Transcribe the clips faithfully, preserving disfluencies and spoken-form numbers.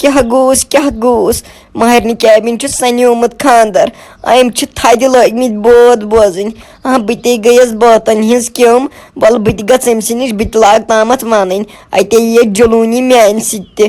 کیٛاہ گوٚوُس، کیٛاہ گوٚوُس؟ مہرنہِ کیٛابِنۍ چھُ سَنیومُت خانٛدر۔ أمۍ چھِ تھدِ لٲگمٕتۍ بٲتھ بوزٕنۍ۔ آ، بہٕ تے گٔیَس بٲتَن ہِنٛز کیوٚم۔ وَلہٕ بہٕ تہِ گژھٕ أمۍ سٕے نِش، بہٕ تہِ لاگہٕ تامَتھ وَنٕنۍ۔ اَتے یِیہِ جلوٗنی میٛانہِ سۭتۍ تہِ۔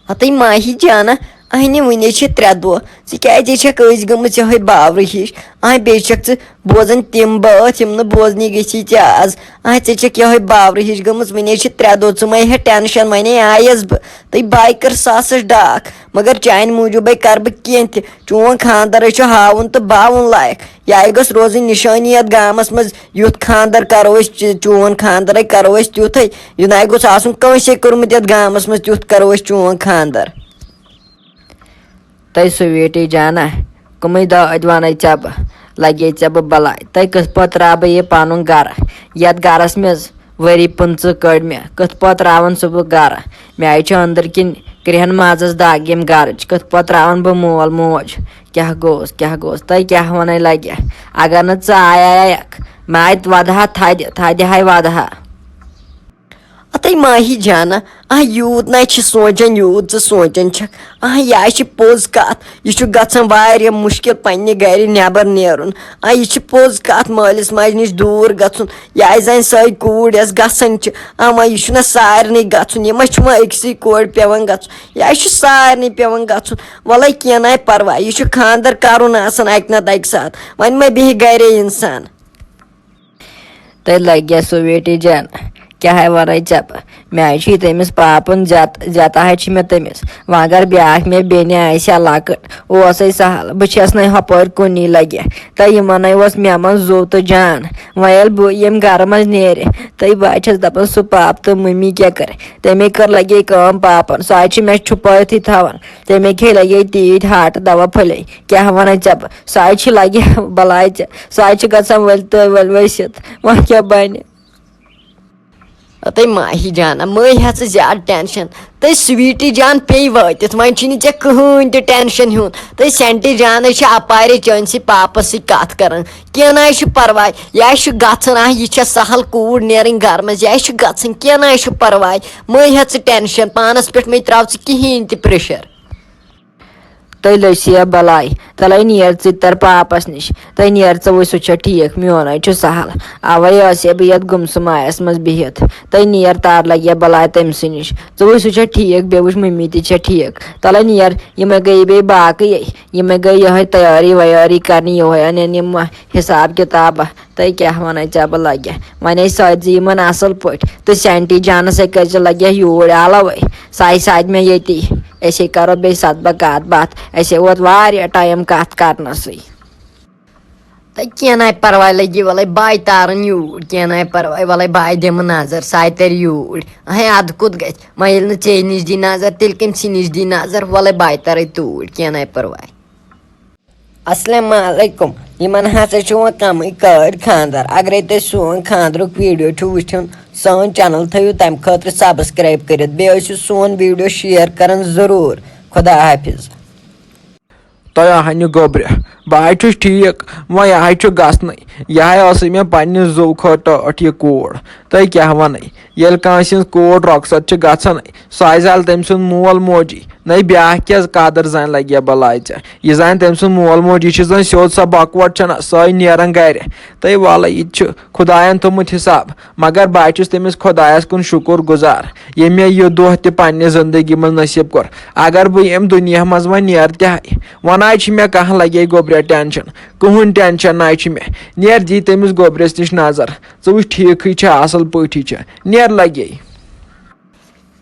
ہَتٕے ماہی جانہ، اَہنہِ وُنے چھِ ترٛےٚ دۄہ۔ ژٕ کیٛازِ چھَکھ أزۍ گٔمٕژ یِہوٚے باورٕ ہِش؟ اَہن بیٚیہِ چھَکھ ژٕ بوزان تِم بٲتھ، یِم نہٕ بوزنی گٔژھی ژےٚ آز۔ اَہن ژےٚ چھَکھ یِہوٚے باورٕ ہِش گٔمٕژ، وُنے چھِ ترٛےٚ دۄہ۔ ژٕ مہ ہےٚ ٹٮ۪نشَن، وَنے آیَس بہٕ۔ تہٕ بایہِ کٔر ساسَس ڈاکھ، مگر چانہِ موٗجوٗبَے کَرٕ بہٕ کینٛہہ تہِ۔ چون خانٛدَرَے چھُ ہاوُن تہٕ باوُن لایق۔ یہِ گوٚژھ روزٕنۍ نِشٲنی یَتھ گامَس منٛز۔ یُتھ خانٛدر کرو أسۍ، چ-، چون خانٛدرے کرو أسۍ تیُتھے۔ یہِ نَے گوٚژھ آسُن کٲنٛسے کوٚرمُت یَتھ گامَس منٛز تیُتھ کرو أسۍ چون خانٛدر۔ تۄہہِ سویٖٹی جانا، کٕمٕے دٲدۍ وَنَے ژےٚ بہٕ، لَگے ژےٚ بہٕ بَلاے۔ تۄہہِ کِتھ پٲٹھۍ ترٛاوٕ بہٕ یہِ پَنُن گَرٕ، یَتھ گَرَس منٛز ؤری پٕنٛژٕہ کٔڑۍ مےٚ، کِتھ پٲٹھۍ ترٛاوَن سُہ بہٕ گَرٕ؟ مےٚ چھِ أنٛدٕرۍ کِنۍ کرٛیٚہن مازَس دَگ ییٚمہِ گَرٕچ، کِتھ پٲٹھۍ ترٛاوَن بہٕ مول موج؟ کیٛاہ گوٚوس، کیٛاہ گوٚوس؟ تۄہہِ کیٛاہ وَنَے لَگہِ؟ اگر نہٕ ژٕ آیایَکھ، مےٚ اَتہِ وَدٕ ہا تھدِ، تھدِ ہاے وَدٕ ہا۔ اَتَے ماہی جانا، آ، یوٗت نَے چھِ سونٛچان، یوٗت ژٕ سونٛچان چھَکھ۔ آ، یہِ ہا چھِ پوٚز کَتھ۔ یہِ چھُ گژھان واریاہ مُشکِل پنٛنہِ گَرِ نٮ۪بر نیرُن۔ آ، یہِ چھِ پوٚز کَتھ، مٲلِس ماجہِ نِش دوٗر گژھُن۔ یہِ آسہِ زَنہِ سۄے کوٗر، یۄس گژھان چھِ۔ آ، وۄنۍ یہِ چھُنہ سارنٕے گژھُن، یہِ ما چھُ وۄنۍ أکسٕے کورِ پٮ۪وان گژھُن؟ یہِ چھُ سارنٕے پٮ۪وان گژھُن۔ وَلَے کینٛہہ نَے پَرواے، یہِ چھُ خانٛدر کَرُن آسان اَکہِ نَتہٕ اَکہِ ساتہٕ۔ وۄنۍ ما بیٚہہِ گَرے اِنسان۔ تہٕ لَگہِ سُویٖٹی جان، کیٛاہ ہے وَنَے ژےٚ بہٕ؟ مےٚ ہے چھُ یہِ تٔمِس پاپُن زیت-، زیتا ہے چھِ مےٚ تٔمِس۔ وۄنۍ اگر بیٛاکھ مےٚ بیٚنہِ آسہِ ہا لۄکٕٹ، اوسَے سہل۔ بہٕ چھَس نَے ہُپٲرۍ کُنی لَگہِ۔ تہٕ یِمَن ہے اوس مےٚ منٛز زُو تہٕ جان۔ وۄنۍ ییٚلہِ بہٕ ییٚمہِ گَرٕ منٛز نیرِ، تہٕ بہٕ حظ چھَس دَپان، سُہ پاپہٕ تہٕ مٔمی کیٛاہ کَرِ؟ تَمے کٔر لَگے کٲم پاپَن۔ سُہ حظ چھِ مےٚ چھُپٲیتھٕے تھاوان۔ تَمے کھے لَگے تیٖتۍ ہاٹہٕ دَوا پھٔلے۔ کیٛاہ وَنَے ژےٚ بہٕ؟ سُہ حظ چھِ لَگہِ بَلاے ژےٚ۔ سُہ حظ چھِ گژھان ؤلۍ تہٕ ؤلۍ ؤسِتھ۔ وۄنۍ کیٛاہ بَنہِ؟ تہٕ ماہی جانہ، مہ ہےٚ ژٕ زیادٕ ٹٮ۪نشَن۔ تہٕ سویٖٹی جان پیٚیہِ وٲتِتھ، وۄنۍ چھُنہٕ ژےٚ کٕہٕنۍ تہِ ٹٮ۪نشَن ہیوٚن۔ تہٕ سٮ۪نٹی جانٕے چھِ اَپارے چٲنۍ سٕے پاپَس سۭتۍ کَتھ کَران۔ کینٛہہ نہ حظ چھُ پَرواے، یہِ حظ چھُ گژھان۔ آ، یہِ چھےٚ سہل کوٗر نیرٕنۍ گَرٕ منٛز، یہِ حظ چھُ گژھان۔ کینٛہہ نہ حظ چھُ پَرواے، مہ ہےٚ ژٕ ٹٮ۪نشَن، پانَس پٮ۪ٹھ مہ ترٛاو ژٕ کِہیٖنۍ تہِ پرٛیشَر۔ تہٕ لٔسۍ یا بَلاے، تَلَے نیر ژٕ تہِ تَر پاپَس نِش۔ تہٕ نیر ژٕ وٕچھ، سُہ چھا ٹھیٖک، میون حظ چھُ سہل۔ اَوَے ٲسے بہٕ یَتھ گُمسہٕ مایَس منٛز بِہِتھ۔ تہٕ نیر تار لَگہِ یا بَلاے تٔمۍ سٕے نِش۔ ژٕ وٕچھ، سُہ چھا ٹھیٖک، بیٚیہِ وٕچھ مٔمی تہِ چھا ٹھیٖک۔ تَلَے نیر، یِمَے گٔیے بیٚیہِ باقٕے، یِمَے گٔے یِہوٚے تیٲری ویٲری کَرنہِ، یِہوٚے اَنن یِم حِساب کِتاب۔ تہٕ کیٛاہ وَنَے ژےٚ بہٕ لَگہِ۔ وۄنۍ ٲسۍ سٲتۍ زٕ یِمَن اَصٕل پٲٹھۍ۔ تہٕ سٮ۪نٹی جانَس سۭتۍ کٔرۍ زِ لَگہِ یوٗرۍ علاوَے۔ سُہ آسہِ ساتہِ مےٚ ییٚتی۔ أسے کَرو بیٚیہِ سَتھ بہٕ کَتھ باتھ۔ اَسے ووت واریاہ ٹایم کَتھ کَرنَسٕے۔ تہٕ کینٛہہ نَے پَرواے، لَگہِ وَلَے بَے تارَن یوٗرۍ۔ کینٛہہ نَے پَرواے، وَلَے بَے دِمہٕ نظر، سُہ تہِ تَرِ یوٗرۍ۔ اَہَے، اَدٕ کوٚت گژھِ؟ وۄنۍ ییٚلہِ نہٕ ژے نِش دی نظر، تیٚلہِ کٔمۍ سٕے نِش دی نظر؟ وَلَے بَے تَرَے توٗرۍ، کینٛہہ نَے پَرواے۔ السلام علیکم۔ یِمن ہسا چھُ وۄنۍ کمٕے کٲڑۍ خانٛدر۔ اگرے تُہۍ سون خانٛدرُک video چھُ وٕچھُن، سٲنۍ channel تھٲیِو تمہِ خٲطرٕ subscribe کٔرِتھ۔ بیٚیہِ ٲسِو سون video share کران ضروٗر۔ خدا حافظ۔ تۄہہِ آہنہِ گوٚبرِ، بہٕ حظ چھُس ٹھیٖک، وۄنۍ یہِ حظ چھُ گژھنٕے۔ یہِ حظ ٲسٕے مےٚ پننہِ زُو کھۄتہٕ ٹٲٹھ یہِ کوٗر۔ تۄہہِ کیٛاہ وَنَے، ییٚلہِ کٲنٛسہِ ہٕنٛز کوٗر رۄخصت چھِ گژھان، سۄ آسہِ زالہِ تٔمۍ سُنٛد مول موجی۔ نَے بیٛاکھ کیٛاہ قدر زانہِ لَگہِ یا بَلاے ژےٚ؟ یہِ زانہِ تٔمۍ سُنٛد مول موج، یہِ چھِ زَن سیوٚد سۄ بَکوَٹ چھَنہ، سۄے نیران گَرِ۔ تہٕ وَلہٕ، یہِ تہِ چھُ خۄدایَن تھوٚمُت حِساب۔ مگر بہٕ حظ چھُس تٔمِس خۄدایَس کُن شُکُر گُزار، ییٚمۍ مےٚ یہِ دۄہ تہِ پنٛنہِ زِندگی منٛز نصیٖب کوٚر۔ اگر بہٕ ییٚمہِ دُنیا منٛز وۄنۍ نیرٕ تہِ ہا، وۄنۍ نہ حظ چھِ مےٚ کانٛہہ لَگے گوٚبریا ٹٮ۪نشَن، کٕہٕنۍ ٹٮ۪نشَن نہ حظ چھِ مےٚ۔ نیر دی تٔمِس گوٚبرِس نِش نظر، ژٕ وٕچھ ٹھیٖکھٕے چھا، اَصٕل پٲٹھی چھا۔ نیر لَگے۔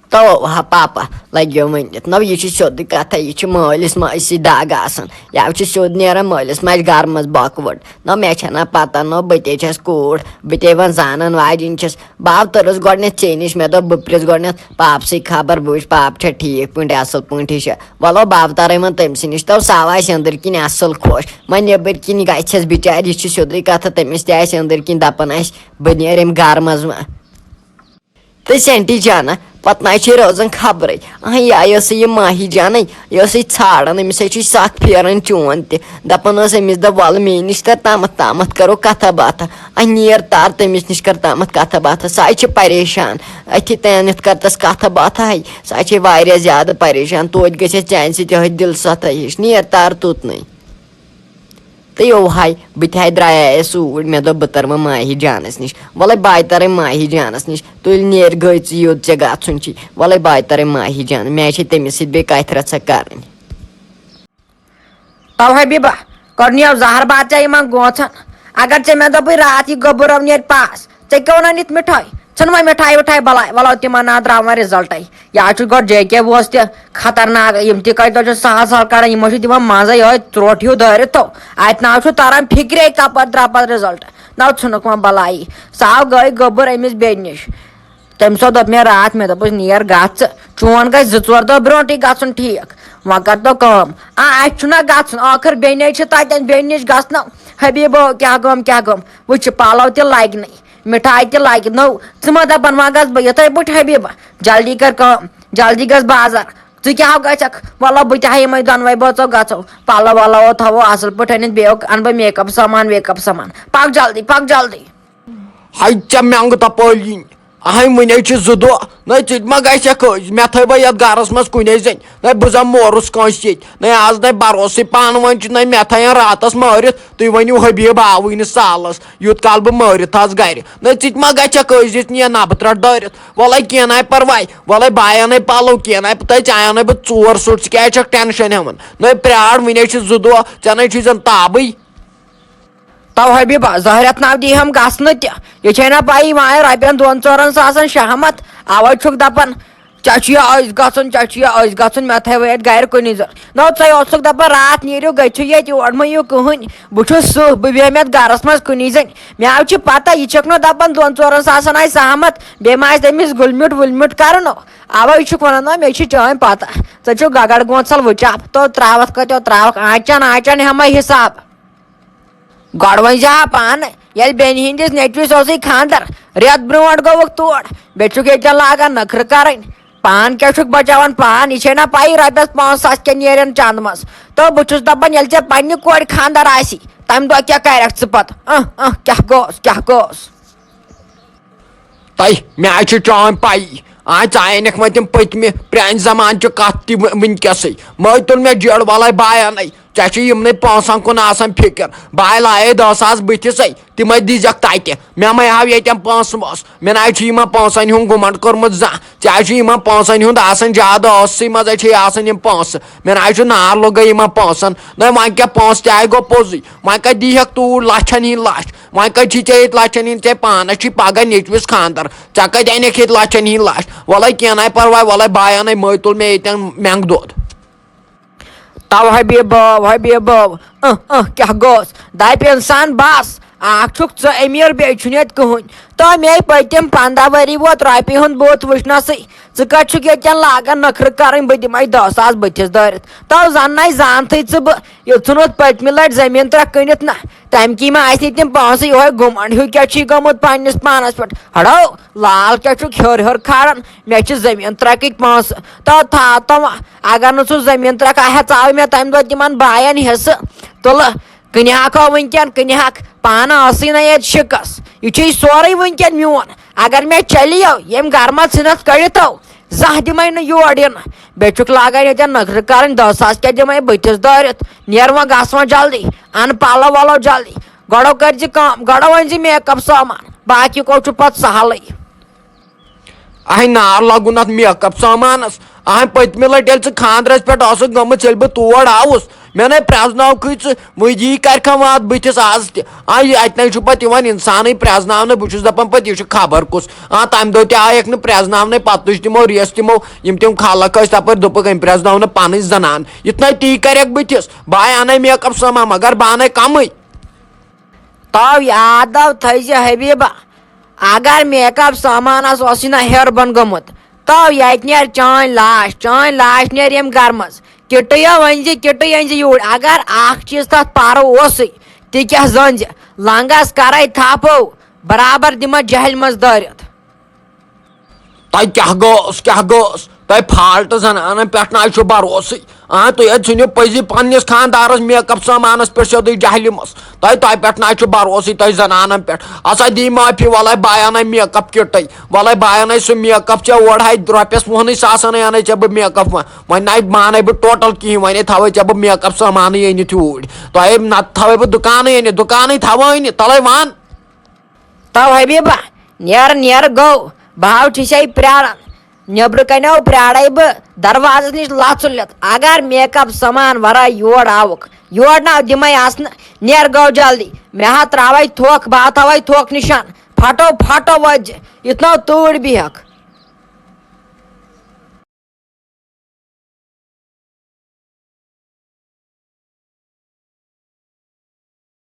تو ہا پاپا لگیو ؤنِتھ، نو یہِ چھِ سیوٚدُے کتھا، یہِ چھِ مٲلِس ماجہِ سۭتۍ دگ آسان۔ یا چھِ سیوٚد نیران مٲلِس ماجہِ گرٕ منٛز بۄکہٕ وٕڈ۔ نو مےٚ چھےٚ نہ پتہ، نو بہٕ تے چھَس کوٗر، بہٕ تے وۄنۍ زانان واجِنۍ چھَس۔ بہٕ آو تٔرٕس گۄڈٕنٮ۪تھ ژے نِش، مےٚ دوٚپ بہٕ پرٛژھ گۄڈٕنٮ۪تھ پاپسٕے خبر، بہٕ وٕچھ پاپہٕ چھا ٹھیٖک پٲٹھۍ، اَصٕل پٲٹھی چھا۔ وَلو بہٕ اَوتارَے وۄنۍ تٔمۍ سٕے نِش، تو سُہ آو آسہِ أنٛدٕرۍ کِنۍ اَصٕل خۄش۔ وۄنۍ نیٚبٕرۍ کِنۍ گژھٮ۪س بِچارِ، یہِ چھِ سیوٚدُے کتھا، تٔمِس تہِ آسہِ أنٛدٕرۍ کِنۍ دَپان آسہِ، بہٕ نیرٕ أمۍ گرٕ منٛز وۄنۍ۔ تہٕ سینٹی جانا، پتہٕ نہ چھے روزان خبرے۔ اہن، یہِ ٲسٕے یہِ ماہی جانٕے، یہِ ٲسٕے ژھانڈان، أمِس ہے چھُے سکھ پھیران چون تہِ۔ دپان ٲس أمِس، دپ، ولہٕ مے نِش کر تامتھ، تامتھ کرو کتھا باتھا۔ اہن، نیر تار تٔمِس نِش کر تامتھ کتھا باتھا، سۄ ہے چھِ پریشان۔ أتھی تانٮ۪تھ کر تس کتھا باتھا ہے، سۄ ہے چھے واریاہ زیادٕ پریشان۔ توتہِ گژھٮ۪س چانہِ سۭتۍ یِہوٚے دِل ستھا ہِش۔ نیر تار توٚتنٕے۔ تہٕ یوہے بہٕ تہِ ہاے درٛایایس اوٗرۍ، مےٚ دوٚپ، بہٕ ترٕ وۄنۍ ماہی جانس نِش۔ وَلَے بہٕ ہاے ترے ماہی جانس نِش، تُلۍ نیر، گٔے ژٕ یوٚت ژےٚ گژھُن چھُے۔ وَلَے بہٕ ہاے ترے ماہی جان، مےٚ چھے تٔمِس سۭتۍ بیٚیہِ کتھِ رژھا کرٕنۍ۔ تو حبیبہ، کوٚرنیو زہر باد ژےٚ یِمن گوژھن۔ اگر ژےٚ مےٚ دوٚپُے راتھ یہِ گوٚبُر رو نیرِ پاس، ژےٚ کیٛاہ وَنان یِتھ مِٹھٲے؟ ژھٕن وۄنۍ مِٹھایہِ وِٹھایہِ بَلاے، وَلو تِمَن نہ درٛاو وۄنۍ رِزَلٹَے۔ یا چھُ گۄڈٕ جے کے اوس تہِ خطرناک، یِم تہِ کَتہِ دۄہ چھِ سہل سہل کَڑان، یِمو چھِ دِوان منٛزَے یِہوٚے ژرٛوٹ ہیوٗ دٲرِتھ تو۔ اَتہِ نہ چھُ تَران فِکرے کَپٲرۍ درٛاو پَتہٕ رِزَلٹ۔ نہ ژھٕنُکھ وۄنۍ بَلایی۔ سُہ آو گٔے گوٚبُر أمِس بیٚنہِ نِش۔ تٔمۍ سۄ دوٚپ مےٚ راتھ، مےٚ دوٚپُس، "نیر گژھ ژٕ، چون گژھِ زٕ ژور دۄہ برونٛٹھٕے گژھُن ٹھیٖک۔ وۄنۍ کر تو کٲم، آ، اَسہِ چھُنہ گژھُن، ٲخٕر بیٚنے چھِ تَتٮ۪ن، بیٚنہِ نِش گژھنو۔ حبیٖبو، کیٛاہ گوٚم، کیٛاہ گوٚم؟ وٕچھ، پَلو تہِ لَگہِ نَے، مِٹھایہِ تہِ لَگہِ نٔو۔ ژٕ مہ دَپان، وۄنۍ گژھٕ بہٕ یِتھَے پٲٹھۍ حبیٖبہ، جلدی کر کٲم، جلدی گژھ بازر۔ ژٕ کیٛاہ ہو گژھکھ؟ وَلہ، بہٕ تہِ ہا یِمَے دۄنوَے بٲژو گژھو، پَلو وَلو تھاوو اَصٕل پٲٹھۍ أنِتھ، بیٚیہِ اَنہٕ بہٕ میک اپ سامان ویک اپ سامان۔ پَکھ جلدی، پَکھ جلدی۔" ہاے ژےٚ مٮ۪نٛگہٕ تپٲلۍ یِنۍ۔ اہے وُنے چھِ زٕ دۄہ۔ نہ ژٕ تہِ ما گژھکھ أزۍ؟ مےٚ تھٲوٕ یتھ گرس منٛز کُنے زٔنۍ۔ نہ بہٕ زن مورُس کٲنٛسہِ ییٚتہِ۔ نہ آز نہ بروسٕے پانہٕ ؤنۍ چھُ، نہ مےٚ تھاین راتس مٲرِتھ۔ تُہۍ ؤنِو حبیب آوٕے نہٕ سالس۔ یوٗت کال بہٕ مٲرِتھ آس گرِ۔ نہ ژٕ تہِ ما گژھکھ أزۍ یِتھ نیر نبہٕ ترٛٹھ دٲرِتھ؟ وَلَے کینٛہہ نَے پرواے۔ وَلَے بہٕ اَنے پَلو، کینٛہہ نَے، تہٕ ژےٚ اَنے بہٕ ژور سوٗٹ۔ ژٕ کیٛازِ چھَکھ ٹٮ۪نشَن ہٮ۪وان؟ نَے پرٛار، وٕنے چھِ زٕ دۄہ، ژےٚ نَے چھُے زَن تابٕے۔ تو حبیبہ، زہرٮ۪تھ ناو دی ہم گژھنہٕ تہِ۔ یہِ چھے نا پَیی، وۄنۍ آیہِ رۄپیَن دۄن ژورَن ساسَن شہمت۔ اَوَے چھُکھ دَپان، "ژےٚ چھُ یہِ أزۍ گژھُن، ژےٚ چھُ یہِ أزۍ گژھُن"، مےٚ تھٲوٕے اَتہِ گَرِ کُنی زٔنۍ۔ نو، ژَے اوسُکھ دَپان، "راتھ نیٖرِو، گٔژھِو ییٚتہِ، یور مہٕ یِیِو کٕہٕنۍ۔ بہٕ چھُس سٕہہ، بہٕ بیٚہمہٕ یَتھ گَرَس منٛز کُنی زٔنۍ۔" مےٚ آو چھِ پَتہ، یہِ چھَکھ نہٕ دَپان دۄن ژورَن ساسَن آسہِ سہمت، بیٚیہِ ما آسہِ تٔمِس گُلۍ میُٹھ وُلۍ میُٹھ کَرُن۔ اَوَے چھُکھ وَنان، نہ، مےٚ چھِ چٲنۍ پَتہ۔ ژٕ چھُکھ گَگَر گونٛژَل وٕچاپ، تو ترٛاوَتھ کَتہِ، تو ترٛاوَکھ آنٛچَن، آنٛچَن ہٮ۪مَے حِساب۔ گۄڈٕ ؤنۍ زِ ہا پانہٕ، ییٚلہِ بیٚنہِ ہٕنٛدِس نیٚچوِس اوسُے خانٛدر، رٮ۪تھ برونٛٹھ گوٚوُکھ تور، بیٚیہِ چھُکھ ییٚتٮ۪ن لاگان نٔکھرٕ کَرٕنۍ۔ پان کیٛاہ چھُکھ بَچاوان پان؟ یہِ چھے نہ پَیی رۄپیَس پانٛژھ ساس کیٛاہ نیرن چنٛدٕ منٛز؟ تہٕ بہٕ چھُس دَپان، ییٚلہِ ژےٚ پنٛنہِ کورِ خانٛدر آسہِ، تَمہِ دۄہ کیٛاہ کَرٮ۪کھ ژٕ پَتہٕ؟ اَہ، اَہ، کیٛاہ گوٚوس، کیٛاہ گوٚوس؟ تۄہہِ، مےٚ حظ چھِ چٲنۍ پَیی۔ آ، ژٕ اَنَکھ وۄنۍ تِم پٔتمہِ پرٛانہِ زمانچہِ کَتھ تہِ وٕ-، وٕنکیٚسٕے۔ مٲے تُل مےٚ جیڑ، وَلَے بہٕ اَنَے۔ ژےٚ چھُے یِمنٕے پونٛسَن کُن آسان فِکر۔ بہٕ ہاے لایے دَہ ساس بٕتھِسَے، تِمَے دیٖزٮ۪کھ تَتہِ۔ مےٚ مَے ہاو ییٚتٮ۪ن پونٛسہٕ وونٛسہٕ۔ مےٚ نہ حظ چھُ یِمَن پونٛسَن ہُنٛد گُمنٛڈ کوٚرمُت زانٛہہ۔ ژےٚ حظ چھُ یِمَن پونٛسَن ہُنٛد آسان زیادٕ، ٲسسٕے منٛز حظ چھے آسان یِم پونٛسہٕ۔ مےٚ نہ حظ چھُ نار لوٚگے یِمَن پونٛسَن۔ نہ، وۄنۍ کیٛاہ، پونٛسہٕ تہِ آے گوٚو پوٚزُے۔ وۄنۍ کَتہِ دیٖہَکھ توٗرۍ لَچھَن ہِنٛدۍ لَچھ؟ وۄنۍ کَتہِ چھی ژےٚ ییٚتہِ لَچھَن ہِنٛدۍ؟ ژےٚ پانَس چھی پَگاہ نیٚچوِس خانٛدر۔ ژےٚ کَتہِ اَنَکھ ییٚتہِ لَچھَن ہِنٛدۍ لَچھ؟ وَلَے کینٛہہ نَے پَرواے، وَلَے بہٕ اَنَے، مٲے تُل مےٚ ییٚتٮ۪ن مٮ۪نٛگہٕ دۄد۔ تو حبیب بٲو، حبیب بٲو، اہ، اہ، کیٛاہ گوٚوس؟ دَپہِ اِنسان، بَس، اَکھ چھُکھ ژٕ أمیٖر، بیٚیہِ چھُنہٕ ییٚتہِ کٕہٕنۍ۔ تہٕ مے پٔتِم پنٛداہ ؤری ووت رۄپیہِ ہُنٛد بُتھ وٕچھنَسٕے۔ ژٕ کَتہِ چھُکھ ییٚتٮ۪ن لاگان نٔکھرٕ کَرٕنۍ؟ بہٕ دِمَے دَہ ساس بٕتھِس دٲرِتھ۔ تو زَن نَے زانتھٕے ژٕ بہٕ، یہِ ژھُنُتھ پٔتمہِ لَٹہِ زٔمیٖن ترٛکھ کٕنِتھ نہ۔ تَمہِ کِنۍ ما آسہِ تِم پونٛسہٕ یِہوٚے گُمنٛڈ ہیوٗ کیٛاہ چھُے گوٚمُت پنٛنِس پانَس پٮ۪ٹھ؟ ہڑو، لال کیٛاہ چھُکھ ہیوٚر ہیوٚر کھالان؟ مےٚ چھِ زٔمیٖن ترٛکٕکۍ پونٛسہٕ۔ تو تھاو تِم، اگر نہٕ سُہ زٔمیٖن ترٛکھ آسہِ ہا، ژاوٕے مےٚ تَمہِ دۄہ تِمَن بایَن حِصہٕ۔ تُلہٕ، کٕنہِ ہاکھ ہو وٕنکٮ۪ن، کٕنہِ ہاکھ، پانہٕ ٲسٕے نہ ییٚتہِ شِکَس۔ یہِ چھُے سورُے وٕنکٮ۪ن میون۔ اگر مےٚ چَلیو، ییٚمۍ گَرٕ منٛز ژھٕنَتھ کٔڑِتھ ہو، زانٛہہ دِمَے نہٕ یور یِنہٕ۔ بیٚیہِ چھُکھ لاگان ییٚتٮ۪ن نٔکھرٕ کَرٕنۍ، دَہ ساس کیٛاہ دِمَے بٕتھِس دٲرِتھ؟ نیر وۄنۍ گژھ وۄنۍ جلدی، اَن پَلو وَلو جلدی۔ گۄڈو کٔرۍ زِ کٲم، گۄڈو أنۍ زِ میک اپ سامان، باقی کو چھُ پَتہٕ سہلٕے۔ اہے نار لگُن اتھ میک اپ سامانس۔ اہے پٔتمہِ لٹہِ ییٚلہِ ژٕ خانٛدرس پٮ۪ٹھ ٲسٕکھ گٔمٕژ، ییٚلہِ بہٕ تور آوُس، مےٚ نے پرٛزنٲوکھٕے ژٕ، وۄنۍ یی کرِکھا واتھ بٕتھِس آز تہِ۔ آ، یہِ اتہِ نے چھُ پتہٕ یِوان انسانٕے پرٛزناونہٕ، بہٕ چھُس دپان پتہٕ یہِ چھُ خبر کُس۔ آ، تمہِ دۄہ تہِ آیکھ نہٕ پرٛزناونَے، پتہٕ تُج تِمو ریس تِمو، یِم تِم خلق ٲسۍ تپٲرۍ، دوٚپُکھ أمۍ پرٛزنٲو نہٕ پنٕنۍ زنان۔ یِتھ نے تی کرٮ۪کھ بٕتھِس، بہٕ آے انَے میک اپ سامان، مگر بہٕ انَے کمٕے۔ تو یاد آو تھٲیزِ حبیبہ، اگر میک اپ سامانس اوسُے نہ ہیوٚر بۄن گوٚمُت، تو ییٚتہِ نیرِ چٲنۍ لاش، چٲنۍ لاش نیرِ ییٚمہِ گرٕ منٛز۔ کِٹہٕ یا ؤنۍ زِ، کِٹہٕ یہِ أنۍ زِ یوٗرۍ۔ اگر اکھ چیٖز تتھ پرٕ اوسُے، تہِ کیٛاہ زٲنۍ زِ، لنگس کرے تھپھ، برابر دِمس جہلہِ منٛز دٲرِتھ۔ تۄہہِ کیٛاہ گوٚوس، کیٛاہ گوٚوس؟ تۄہہِ فالٹ زنانن پٮ۪ٹھ نہ حظ چھُ بھروسٕے۔ آ، تُہۍ حظ ژھٕنِو پٔزی پننِس خانٛدارس میک اپ سامانس پٮ۪ٹھ سیوٚدُے جہلِمس۔ تۄہہِ، تۄہہِ پٮ۪ٹھ نہ حظ چھُ بھروسٕے، تۄہہِ زنانن پٮ۪ٹھ۔ ہسا دی معٲفی، وَلَے بہٕ اَنے میک اپ کِٹٕے۔ وَلَے بہٕ اَنے سُہ میک اپ، ژےٚ اورٕ ہاے رۄپیس وُہنٕے ساسن اَنے ژےٚ بہٕ میک اپ۔ وۄنۍ، وۄنۍ نہ مانے بہٕ ٹوٹل کِہیٖنۍ، وۄنۍ تھاوَے ژےٚ بہٕ میک اپ سامانٕے أنِتھ یوٗرۍ۔ تۄہہِ نتہٕ تھاوَے بہٕ دُکانٕے أنِتھ، دُکانٕے تھاوَے نہٕ، تَلَے وَن۔ تو حبیبہ، نیر نیر گو، بہٕ ہاو چھسے پراران۔ نیبرٕ کنیو پرارے بہٕ دروازس نِش لژُلِتھ۔ اگر میک اپ سامان ورٲے یور آوُکھ، یور نہ دِمے آسنہٕ، نیر گو جلدی۔ مےٚ ہا تراوے تھوکھ، بہٕ ہا تھاوے تھوکھ نشان۔ پھٹو پھٹو وٲتۍ زِ، یُتھ نہٕ تۭر بیہکھ۔